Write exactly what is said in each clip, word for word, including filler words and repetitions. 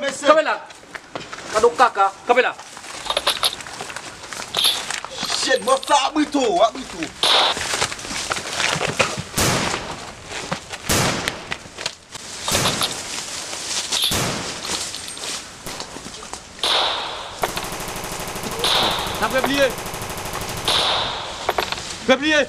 Kanpe la. Kado kaka. Kanpe la. Shit, bòs sa abrito, abrito. N ap repliye. Repliye.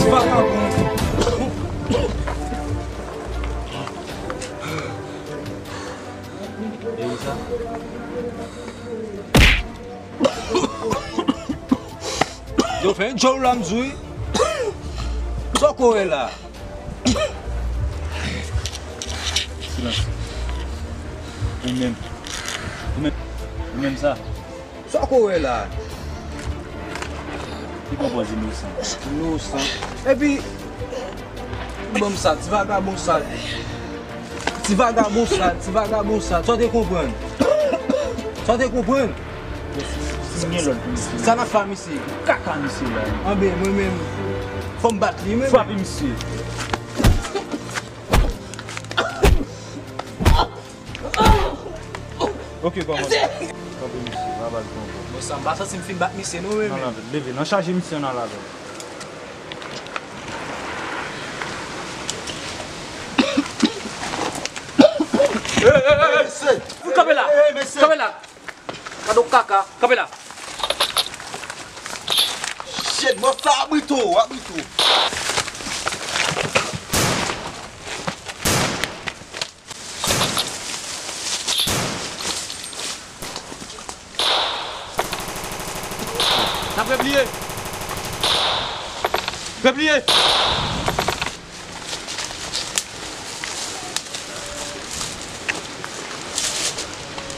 Ti vakabon. E ou sa? Yo fè yon djòl la, m di w wi. Sa w ko wè la? Silans. Ou menm. Ou menm. Ou menm sa. Sa w ko wè la? Li pran pòz inosan. Inosan. Epi, ban m sa, ti vagabon sa. Ti vagabon sa, ti vagabon sa. Sa w te konprann? Sa w te konprann? Si m gen lòd pou misye. Sa n ap fè a misye? Kaka misye la. Anben, mwen menm, fò m bat li, mwen. Frape misye. Ok, kòmandan. Kanpe misye, pa bat ankò. Bon, sa m pa santi m fin bat misye, non, mwen menm. Nan lavèt, leve, nan chaje misye nan lavèt. Hey, hey, hey, mesye! Kanpe la! Hey, hey, mesye! Kanpe la! Kado kaka, kanpe la. Shit, bòs sa abrito, abrito. N ap repliye. Repliye.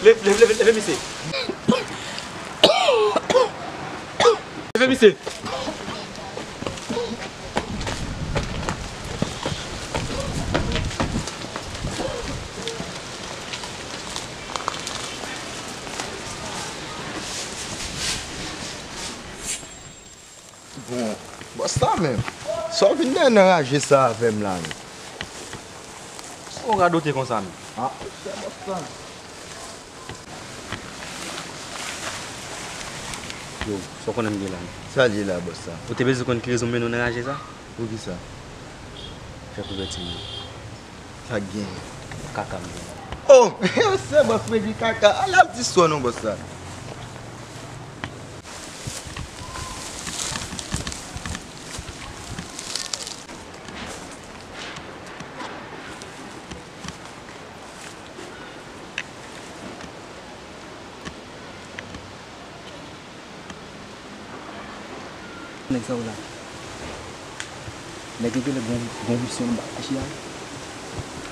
Leve, leve, leve, leve misye. Leve misye. Bon, bòs la menm. Sa w vin dèyè nan raje sa avè m la menm? Sa w radote konsa menm? Ah, se bòs la. Yo, sa w konnen m gen la. Sa l ye la, bòs la? Ou te bezwen konn ki rezon mennen w nan raje sa? Poukisa? Fè kouvèti m. Sa k genyen? Kaka m genyen. Oh! Se bòs mwen ki kaka. Ala w di sò non, bòs la. Nèg sa yo la. Nèg yo genlè gon, gon misyon anba mache a.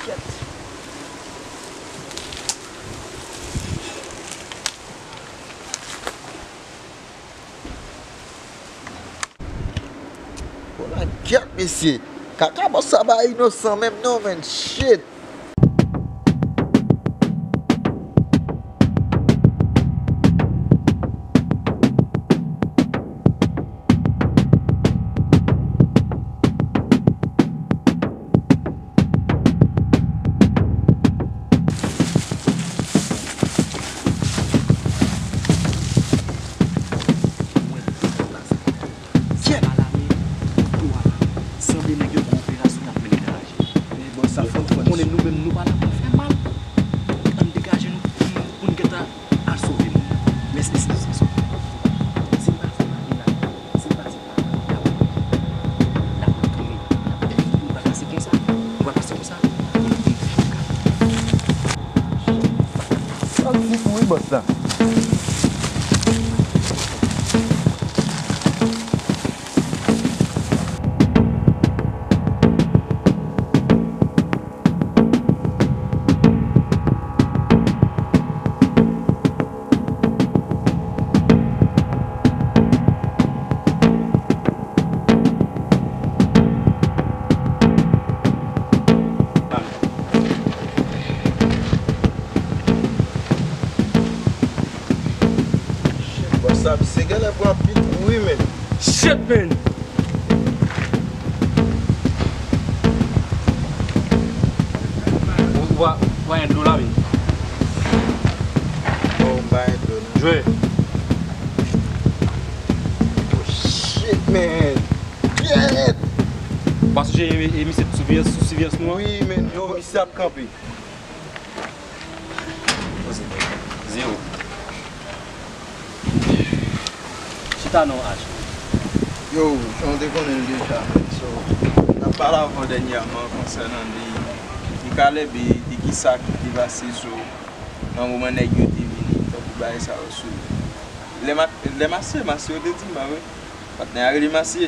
Kèt. Bon, la, kèt, mesye. Kaka bòs sa pa inosan menm non, menn. Shit. Kèt! Sanble nèg yo gen operasyon y ap mennen nan raje. Men bòs sa fò, fò. Ou konnen nou menm nou pa la pou fè mal. Ann degaje nou pou n, pou n gentan al sove moun nan. Men se, se, se, se. Si n pa fè mal, si n pa fè mal, n ap, n ap tounen. Nou pral pase konsa. Nou pral pase konsa. Sa m di pou wi bòs la. Shit, bòs sa, misye genlè pran pil kou wi, men. Shit, man! Ou, ou pa, ou pa gen dlo la, wi. Bon, m pa gen dlo, non. Jwe. Oh, shit, man. Pyèt! Ou pa sonje e, e misye t sou siveyans, sou siveyans nou an? Wi, men, yo, misye ap kanpe. Poze. Zewo. Chita non, H. Yo, jan w te konnen l deja, men, so, n ap pale avè w dènyèman konsènan de, de Caleb e de kisa ki te pase, so, nan moman nèg yo te vini, tankou bagay sa yo, so, lè m a, lè Masye, Masye yo te di m, pa vre? Patnè a rele Masye.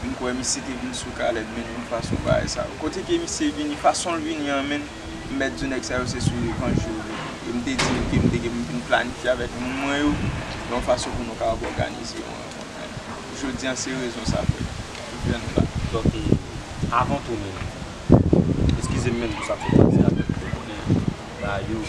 Vin kwè misye te vin sou Caleb, men yon fason bagay sa yo. Kote ke misye vini, fason l vini an, men, m mèt di w nèg sa yo se sou revanj yo vini. E m te di l ke m te gen pou m vin planifye avèk moun mwen yo, yon fason pou nou kapab òganize yon rankont, men. Jodi a, se rezon sa, frè, ki fè nou la. Donk, e, avan tou menm, eskize m menm pou sa k sot pase a, men, ou konnen, ba, yo,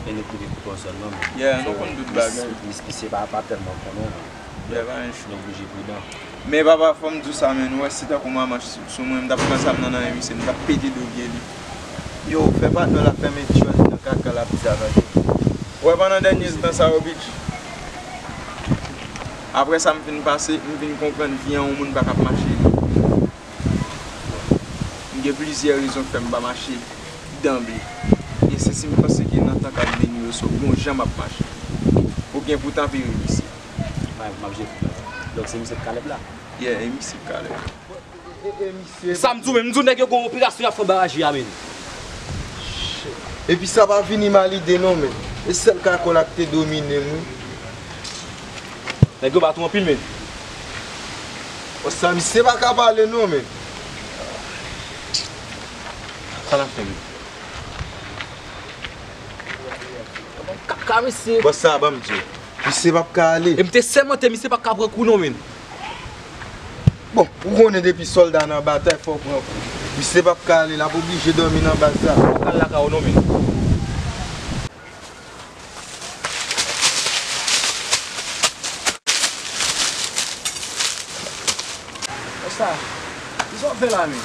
e nèg ki te pou kò sèlman, men. Yeah, nou konn tout bagay. Mis, mis, misye pa, pa tèlman konnen, men. Lè pa yon chou. Nou oblije pridan. Men papa, fò m di w sa, men, ou wè, si tankou manman sou, sou mwen, m t ap pran zam nan nan men misye, m t ap pete do pye li. Yo, fè patnè w la fèmen djòl nan kaka l ap di avèk ou. Ou wè, pandan dènye tan sa yo, bitch, apre sa m fin pase, m vin konprann vi an yon moun pa ka ap mache li. M gen plizyè rezon k fè m pa mache danble. Gen sesi m panse ke nan tan k ap vini yo, so, gon jan m ap mache. Oubyen pou tanperi misye. M ap jete. Donk, se misye k Caleb la? Yeah, e misye k Caleb. E, e, e misye. Sa m di w menm, m di w nèg yo gon operasyon y ap fè anba raje a, men. Epi sa pa vini mal ide non, men. E sèl kakòl la k te domine m, wi. Nèg yo bat ou anpil, men. O, sa misye pa ka pale non, men. Sa n ap fè, men? Kaka, mesye. Bòs sa, ban m di w. Misye p ap ka ale. E m te sèmante, misye p ap ka pran kou non, men. Bon, ou konnen depi sòlda nan batay, fò w pran kou. Misye p ap ka ale, l ap oblije dòmi nan baz la. Ou pral lakay ou non, men. Konsa, kisa w fè la, men?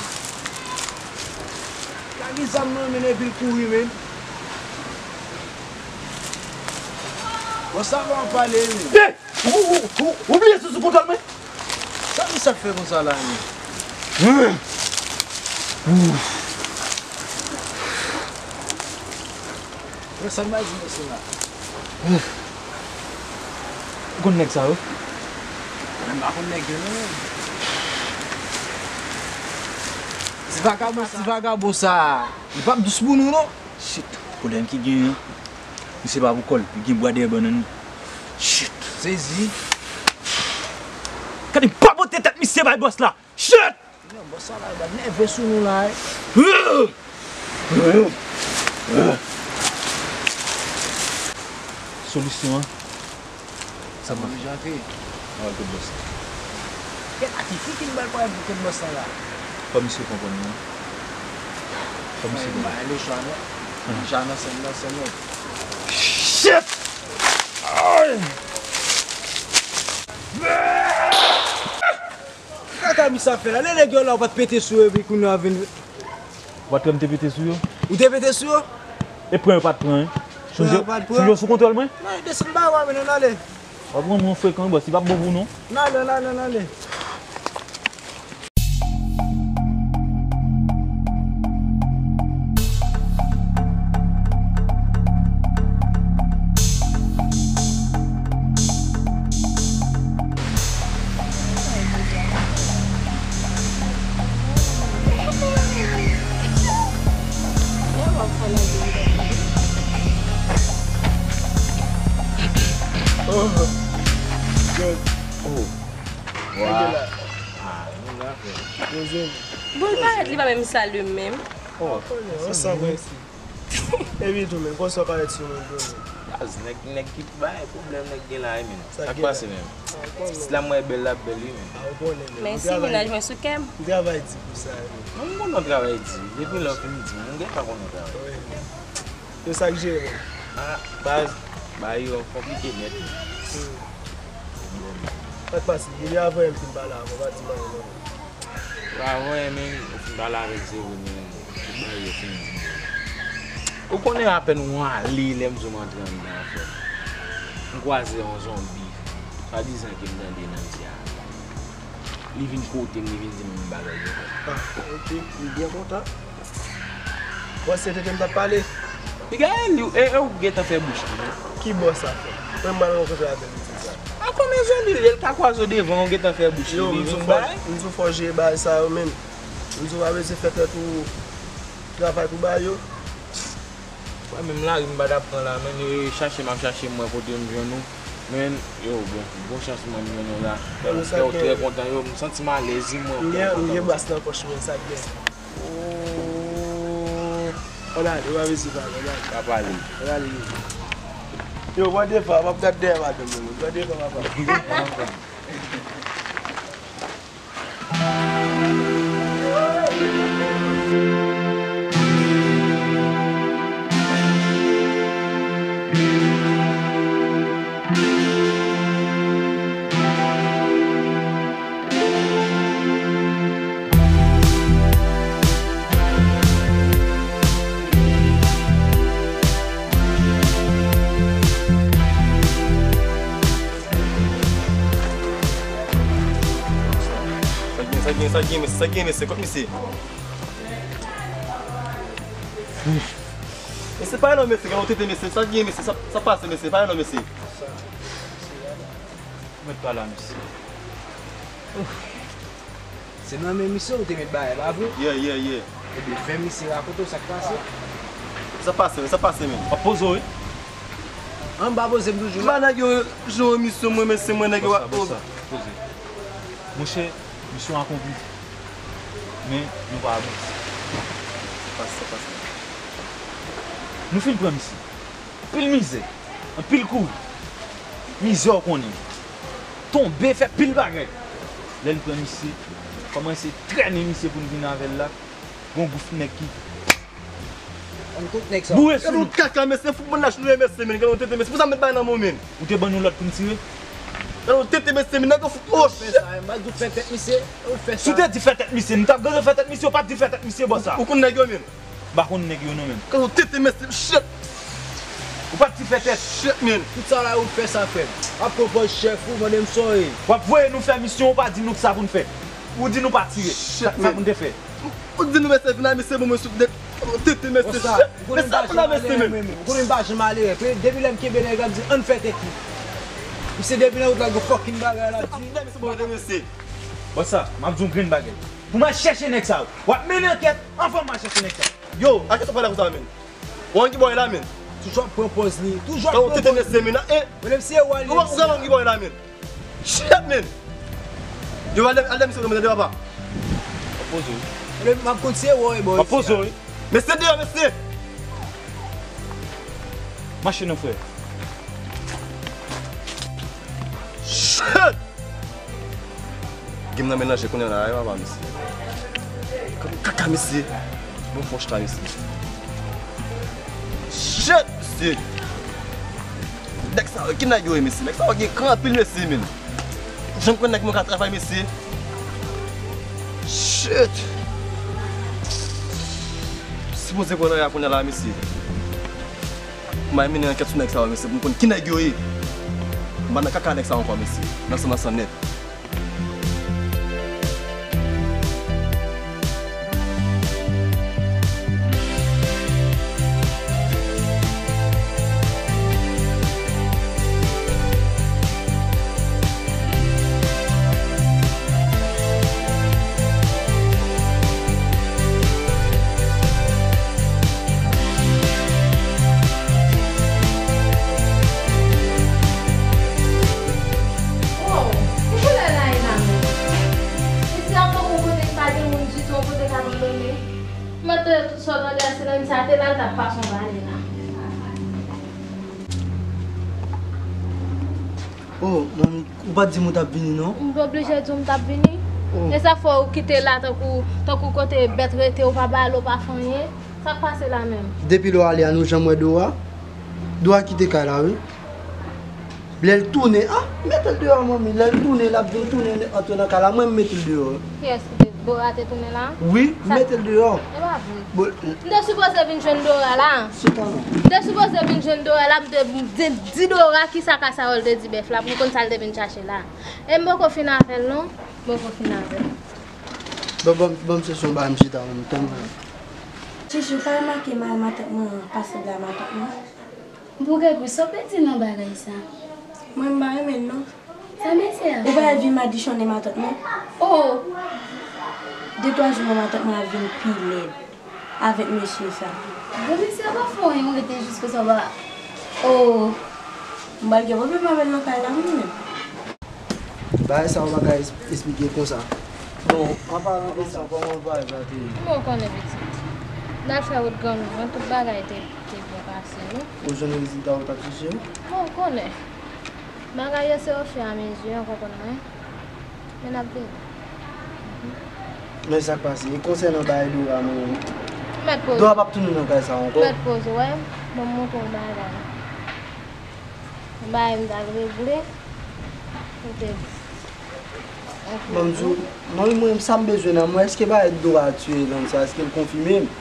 Lage zam nan, men, epi l kouri, men. Konsa, fò w pale, men. Ou, ou, ou, ou bliye sou, sou kontwòl mwen? Sa misye ap fè konsa la menm? Wè sa m bay di mesye la. Ou konn nèg sa yo? Mwen pa konn nèg yo non. Ti vagabon, ti vagabon sa, li p ap dous pou nou non. Shit, pwoblèm ki genyen, misye pa pou kò l, li gen bwa dèyè bannann li. Shit. Sezi. Gade pa pote tèt misye bay bòs la. Shit! Non, bòs sa la, li nève sou nou la, wi. Solisyon an? Sa mwen jante. Mwen kote bòs la. Kèt ati fi ki bal pral kote bòs la la. Fò misye konprann non. Fò misye konprann. Ba le chwa non. Chwa nan sèn nan sèn non. Shit! Ay! Kaka misye ap fè la. Lè nèg yo la ou pa t pete sou yo epi kounye a vin. Ou pa t wè m te pete sou yo? Ou te pete sou yo? E pran yo pa t pran, hein? Pran yo pa t pran. Chonje yo sou kontwòl mwen? Non, desann ba wa men ann ale. W ap rann mwen frekan, bòs, li p ap bon pou nou. Ann ale, ann ale, ann ale. Oh, God. Oh. Wa. Ah, nou la, frè. Poze m. Bon, l parèt, li pa menm salye m menm. Oh, sa san prensip. Epi tou, men, konsa w parèt sou mwen tou, men. Baz, nèg, nèg ki bay pwoblèm nèg gen la, wi, men. Sa k pase, men? Ti la mwen bèl la bèl, wi, men. Mèsi, mennaj mwen sou kè m. M travay di pou sa, wi. Mwen, m konnen w travay di. Depi lè w fin di, m gentan konnen w travay. Wi. Se sa k jere. Ah, baz, bagay yo konplike nèt. Hmm. Sa k pase? Depi avan yè m fin pale avè w, pa di m anyen non. Avan yè, men, ou fin pale avèk Zero, men, tout bagay yo fin di m. Ou konnen apèn ou ale, lè m di w m antre anndan an, frè m. M kwaze yon zonbi, swadizan ke m tande nan di a. Li vin kote m, li vin di m bagay yo. Ah, ok, m byen kontan. Bòs se tete m t ap pale. Piga e li, e, e ou gentan fè bouch li, non? Ki bòs sa fè? Mwen m al rankontre avè l, li di sa. A kòman zonbi li ye, l ka kwaze w devan, ou gentan fè bouch li, li vin bay? Yo, m di w fò jere bagay sa yo, men. M di w pa bezwen fè tèt ou travay pou bagay yo. Mwen menm lari m pa t ap pran la, men, e chache m ap chache m wè kote m jwenn ou. Men, yo, bon, bon chans mwen m jwenn ou la. Kè w trè kontan, yo, m santi m alèz, wi, mwen, m trè kontan. M gen bas nan pòch mwen, sa k gen. Oh. Ann ale, w pa bezwen pale, ann ale. Pa pale. Ann ale. Yo, pran devan, m ap gad dèyè madanm mwen, pran devan, papa. Sa gen, sa gen, sa gen, mesye, sa gen, mesye, kot mesye? Mesye, pa non, mesye, gen yon tete, mesye, sa gen, mesye, sa, sa pase, mesye, pa non, mesye. Ou mèt pa la, mesye. Se nan men misye ou te met bagay, pa vre? Yeah, yeah, yeah. Ebyen, fè misye rakonte w sa k pase. Sa pase, sa pase, men. W ap poze w, wi. An, m pa poze m toujou la. M ba nèg yo, jan misyon mwen, men se mwen nèg yo ap poze. Poze. Monchè, misyon akonpli. Men, nou pa abouti. Sa pase, sa pase. Nou fin pran misye. Anpil mizè, anpil kouri. Mizè w konnen. Tonbe, fè pil bagay. Lè n pran misye, kòmanse trennen misye pou n vin avè l la. Gon gwoup nèg ki boure sou nou. An kout nèg sa. Gade yon kaka, mesye, fout bannach nou ye, mesye, men. Gade yon tete, mesye. Pou sa m met bagay nan men w, men. Ou te ban nou lòd pou n tire? Gade yon tete, mesye, men. Nèg yo fout, oh, shit. Fè sa, m pa di w fè tèt misye. Ou fè sa. Si w te di fè tèt misye, n t ap gade fè tèt misye, ou pa t di fè tèt misye, bòs la. Ou konn nèg yo, men. M pa konn nèg yo non, menm. Kòm ou tete mesye, shit. Ou pa t ti fè tèt. Shit, man. Tout sa la ou fè sa, frè m. W ap pran pòz chèf ou, mande m sa w ye. W ap voye nou fè misyon, ou pa di nou kisa pou n fè. Ou di nou pa tire. Shit, sa, sa pou n te fè. Ou di nou mesye vin la, mesye, bon, mwen sou de tete, mesye. Shit, mesye, ap la, mesye, men. Ou konnen m pa janm malerè. Depi lè m kenbe nèg la, m di, ann fè tèt li. Misye depi nan wout la, gon fucking bagay la, ap di. Mesye, bon, mesye. Bon, sa, m ap di yon grenn bagay. Pou m al chèche nèg sa yo. W ap mennen ankèt, anvan m al chèche nèg sa yo. Yo. A kisa w pale konsa, men? Ou ann ki bò w ye la, men? Toujou ap pran pòz li. Toujou ap pran pòz li. Tete mesye, men, e. Mwen menm si e wè li. Ou ann ki bò w ye la, men? Shit, men! Yo, al dèyè, al dèyè misye, men, tande papa. W ap poze w. Mwen menm m ap kontinye wè w, bò. W ap poze w, wi. Mesye deyò, mesye! Mache non, frè. Shit! Game nan melanje kounye a la, wi, papa, mesye. Kaka, mesye. Bon fòs la, mesye. Shit, mesye. Nèg sa yo, ki nèg yo ye, mesye? Nèg sa yo gen kran anpil, mesye, men. Janm konn nèg mwen ka travay, mesye. Shit. Sipoze pran nan ya kounye a la, mesye. M al mennen ankèt sou nèg sa yo, mesye, pou m konn ki nèg yo ye. M pa nan kaka nèg sa yo ankò, mesye. Nan san, nan san nèt. Oh, ki koulè la ye la menm? Isi a tankou yon kote ki pa gen moun ditou, yon kote k abandone. Mwen te tout sa w tande a, se nan sa te la l t ap pase yon bagay la. Oh, manmi, ou pa t di m ou t ap vini, non? M te oblije di w m t ap vini. Oh. E sa fè w kite la tankou, tankou kote bèt rete, ou pa ba l, ou pa fè anyen. Sa k pase la menm? Depi lè w ale a, nou janm wè Dora? Dora kite kay la, wi. Lè l tounen, ah, mete l deyò, manmi. Lè l tounen, l ap vin tounen, antre nan kay la, mwen, m mete l deyò. Kiyès ki te, Dora te tounen la? Wi, m mete l deyò. E pa vre. Bon, m te sipoze vin jwenn Dora la. Chita non. M te sipoze vin jwenn Dora la, m te di, di Dora kisa Kasawòl te di bèf la, pou m konn sa l te vin chache la. E m poko fin avè l non. M poko fin avè l. Bon, bon, bon, m chèche yon bagay, m chita, m tann mwen. Chichi, ou pa remake mari matant mwen an pase bra matant mwen? Boug egri, sa w vle di nan bagay sa? Mwen, m pa renmen l non. Sa mesye a fè? Ou pa wè vi madichonnen matant mwen? Oh! De twa jou mwen matant mwen ap vin pi lèd avèk mesye sa. Bon, mesye a pa fè anyen, ou rete jis konsa, w pa, oh! M pral gen pwoblèm avè l nan kay la, mwen menm. Bagay sa ou pa ka es-, esplike konsa. Bon, an palan de sa, kòman bagay sa te ye? Mwen konnen pitit. N al fè wout granmoun an, tout bagay te, te byen pase, wi. Ou jwenn rezilta ou t ap chèche yo? Mwen konnen. Bagay yo se ofiramezi, an konprann mwen. Men n ap vini. Men sa k pase, e konsènan bagay Dora, mwen menm. Mèt poze. Dora p ap tounen nan kay sa ankò. Mèt poze, wè. Bon, m montre w bagay. Bay m t al regle. Ou te. Ban m di w, non, mwen, sa m bezwen nan mwen, èske bagay Dora tiye Lansa, èske l konfime m?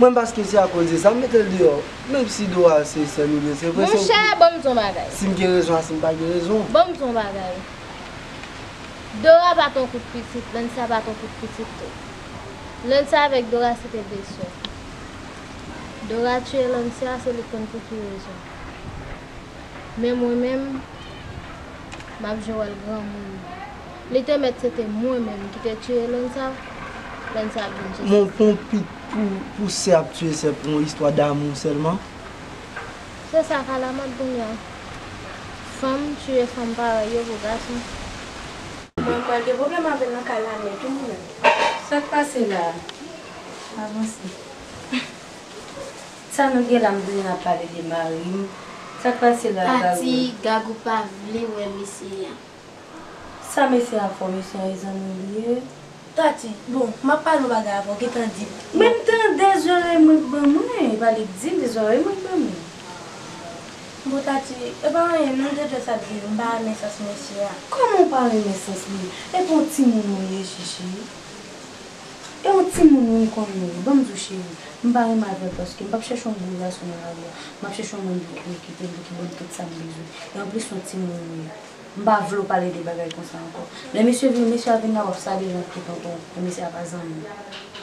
Mwen, paske se akoz de sa, m mete l deyò. Menm si Dora se sè nou de, se vre, se. Monchè, ban m di w yon bagay. Si m gen rezon, a si m pa gen rezon. Ban m di w yon bagay. Dora pa t yon kout pitit, Lansa pa t yon kout pitit tou. Lansa avèk Dora se te de sè. Dora tiye Lansa, se li k konn pou ki rezon. Men mwen menm, m ap jwe wòl granmoun. Li te mèt se te mwen menm ki te tiye Lansa, Lansa ap vin chèche. Mon pon pit pou, pou sè ap tiye sè pou yon istwa damou sèlman. Se sa k a la mòd kounye a. Fanm tiye fanm parèy yo pou gason. Mwen, mwen gen pwoblèm avè l nan kay la nèt, wi, mwen menm. Sa k pase la? Avanse. Sa nou gen la, m tounen ap pale de mari m. Sa k pase la, Gagou? Tati, Gagou pa vle wè mesye a. Sa mesye a fè w, mesye a e zanmi w li ye? Tati, bon, m ap pale yon bagay avè w, gentan di m. Men m tande zòrèy mwen k ban mwen, e pa li k di m, se zòrèy mwen k ban mwen. Bon, Tati, e pa anyen non, m te jis ap di w, m pa renmen sans mesye a. Kòman w pa renmen sans li? Epi yon timoun ou ye, Chichi. E yon timoun wi m konn li wi. Ban m di w cheri, m pa renmen avè l paske m p ap chèche yon gwo gason nan lari a. M ap chèche yon moun pou ki okipe m, pou ki ban m tout sa m bezwen. E anplis se yon timoun li ye. M pa vle w pale de bagay konsa ankò. Lè mesye vin, mesye a vin la, w ap sale nan tout ankò. Lè mesye a pa zanmi w.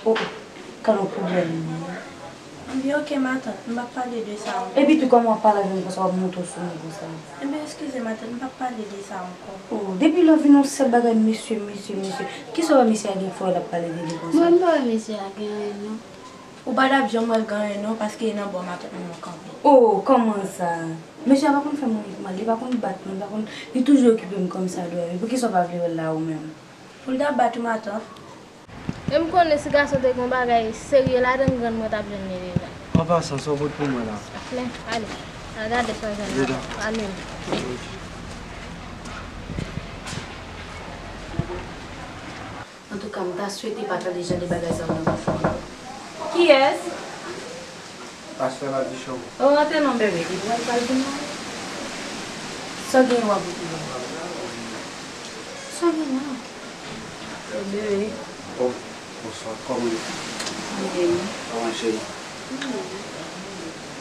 O, o, gad yon pwoblèm li ye. Anvi, oke, matant, m p ap pale de sa ankò. Epi tou, kòman w ap pale avè m konsa, w ap monte w sou mwen konsa? Enben, eskize, matant, m p ap pale de sa ankò. O, depi lè w vin yon sèl bagay, mesye, mesye, mesye. Kisa w wè mesye a gen fò l ap pale de li konsa? Mwen, m pa wè mesye a gen anyen, non. Ou pa t ap janm wè l gen anyen, non, paske e nan bò matant mwen w kanpe. O, kòman sa? Mesye a pa konn fè mwen mal, li pa konn bat mwen, li pa konn, li toujou okipe m kòm sa dwe wi. Poukisa w pa vle wè l la ou menm? Pou l ta bat ou, matant? E m konnen si gason te gen yon bagay serye ladan l, grann mwen t ap jwenn li deja. An pasan, sa w pot pou mwen la? Men, ale. Al gade sa w jwenn la. Ale. Antouka, m ta swete pa tande jan de bagay sa yo nan bouch ou ankò. Kiyès? Pastè Madichon. O, rantre non, bebe. Li pral pral vin non. Sa w gen w ap okipe? Sa w gen la? Bebe. O, bonswa. Kòman w ye? Byen. Kòman cheri?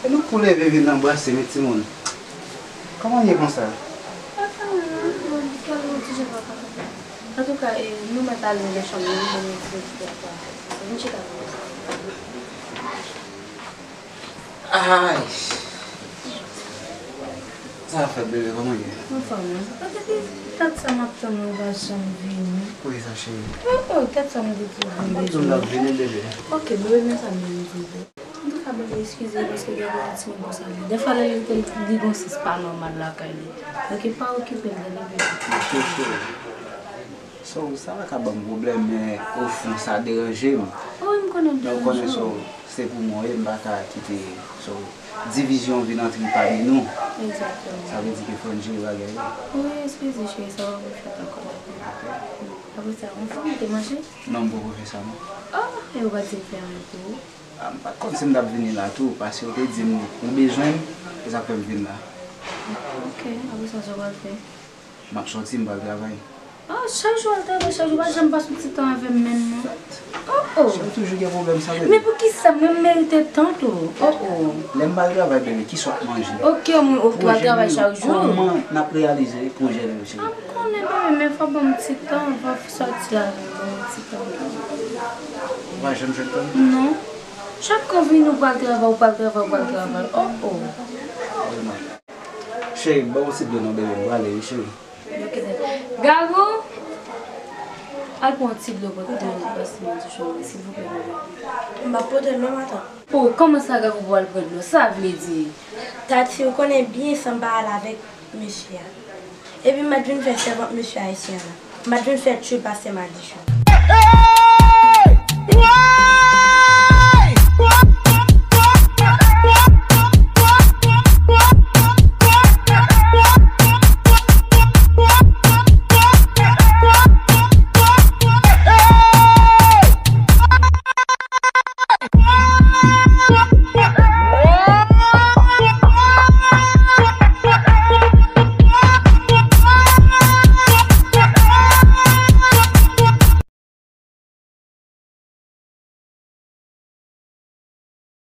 E nou kou leve vin anbrase, men timoun. Kòman w ye konsa? Antouka, e, nou mèt ale nan chanm nou, nou mèt fè ti tèt la. Vin chita. Ay! Sa fè, bebe, kòman w ye? Anfòm, wi. Depi dat sa m ap tann ou, ou pa janm vini. Poukisa, cheri? O, o, dat sa m di tou vini. M ap di w m t ap vini, bebe. Oke, bebe, men sa m vin di w. Antouka, bebe, eskize, paske gen yon timoun konsa. Dèfwa, lè li te, li gon sans pa nòmal lakay li. Donk, pa okipe l, tande, bebe. Oke, cheri. So, sa pa ka ban m pwoblèm, men ofon, sa deranje m. Wi, m konnen l deranje w. Men w konnen, so, se pou mwen, m pa ka kite, so, divizyon vin antre pami nou. Egzakteman. Sa vle di ke fò n jere bagay yo. Wi, eskize, cheri, sa pa pou fèt ankò. Apre sa, anfòm, ou te manje? Non, m poko fè sa, non. O, e ou pa t di m fè anyen pou ou? A, m pa t konn si m t ap vini la tou, paske w te di m ou bezwen m, se sa k fè m vin la. Oke, apre sa, sa w pral fè? M ap sòti, m pral travay. O, chak jou w al travay, chak jou, w pa janm pase yon ti tan avè m menm, non. O, o. Cheri, toujou gen pwoblèm sa, bebe. Men poukisa mwen m merite tan tou? O, o. Lè m pa al travay, bebe, kisa w ap manje? Oke, mwen, ou pral travay chak jou. Pwojè nou yo, kòman n ap reyalize pwojè nou yo, cheri? A, m konnen, bebe, men fò ban m ti tan, fò sòti avè m, ban m ti tan. Ou pa janm jwenn tan? Non. Chak kou w vini, ou pral travay, ou pral travay, ou pral travay. O, o. Cheri, ban yon ti dlo non, bebe, m prale wi, cheri. Gagou, al pran yon ti dlo pou tande pastè Madichon, silvouplè, bebe. M p ap pote l non, matant. O, kòman sa Gagou pou al pran dlo? Sa vle di? Tati, ou konnen byen san m pa al avèk mesye a. Epi m pa t vin fè sèvant mesye ayisyen an la. M pa t vin fè tchwi pastè Madichon.